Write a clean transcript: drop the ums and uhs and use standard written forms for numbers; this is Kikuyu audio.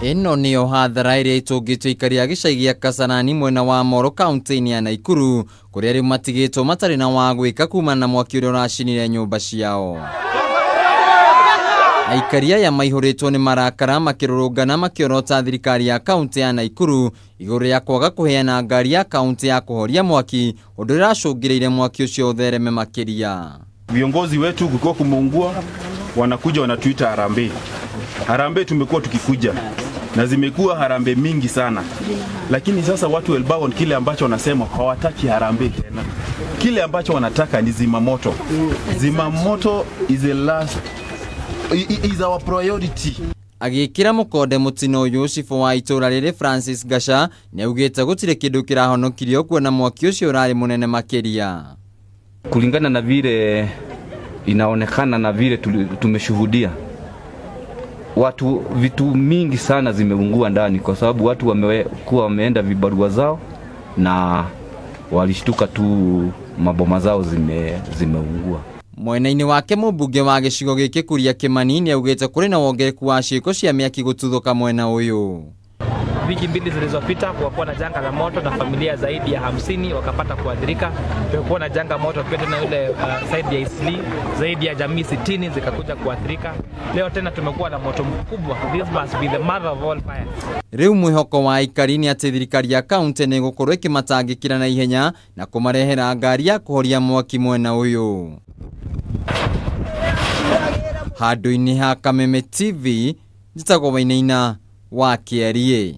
Ĩno nĩyo hathara ĩrĩa ĩtũngĩtwo aikari a gĩcagi gĩa Kasarani mwena wa Moro kaunti-inĩ ya Nakuru kũrĩa rĩu matigĩtwo matarĩ na wa gwĩka kumana na mwaki ũrĩa ũracinire nyũmba ciao. Aikari aya maihũrĩtwo nĩ marakara makĩrũrũngana makĩorota thirikari ya kaunti ya Nakuru igũrũ rĩa kwaga kũheana ngari ya kaunti ya kũhoria mwaki ũndũ ũracũngĩrĩire mwaki ũcio ũthereme makĩria. Viongozi wetu kukiwa kumeungua wanakuja wanatuita harambee. Harambee tumekuwa tukikuja na zimekuwa harambee mingi sana, lakini sasa watu Elbagon kile ambacho wanasema hawataki harambee tena. Kile ambacho wanataka ni zimamoto. Zimamoto is the last, is our priority. Agĩkĩra mũkonde mũtino ũyũ cibũ wa itũra rĩrĩ Francis Gasha nĩaugĩte gũtirĩ kĩndũ kĩrahonokirio kuona mwaki ũcio ũrarĩ mũnene makĩria. Kulingana na vile inaonekana na vile tumeshuhudia, watu vitu mingi sana zimeungua ndani kwa sababu watu wamekuwa wameenda vibarua zao na walishtuka tu maboma zao zimeungua. Mwena-inĩ wake mũmbunge wa gĩcigo gĩkĩ Kuria Kimani nĩaugĩte kũrĩ na wongerereku wa ciĩko cia mĩaki gũtuthũka mwena ũyũ. Wiki mbili zilizopita kulikuwa na janga la moto na familia zaidi ya 50 wakapata kuathirika. Kulikuwa na janga moto pia tena yule side ya Isli, zaidi ya jamii 60 zikakuja kuathirika. Leo tena tumekuwa na moto mkubwa. This must be the mother of all fires. Rĩu mwĩhoko wa aikari nĩ atĩ thirikari ya kaunti nĩ ĩgũkorwo ĩkĩmatangĩkĩra na ihenya na kũmarehera ngari ya kũhoria mwaki mwena ũyũ. Handũ-inĩ ha Kameme TV, njĩtagwo Wainaina wa Kĩarie.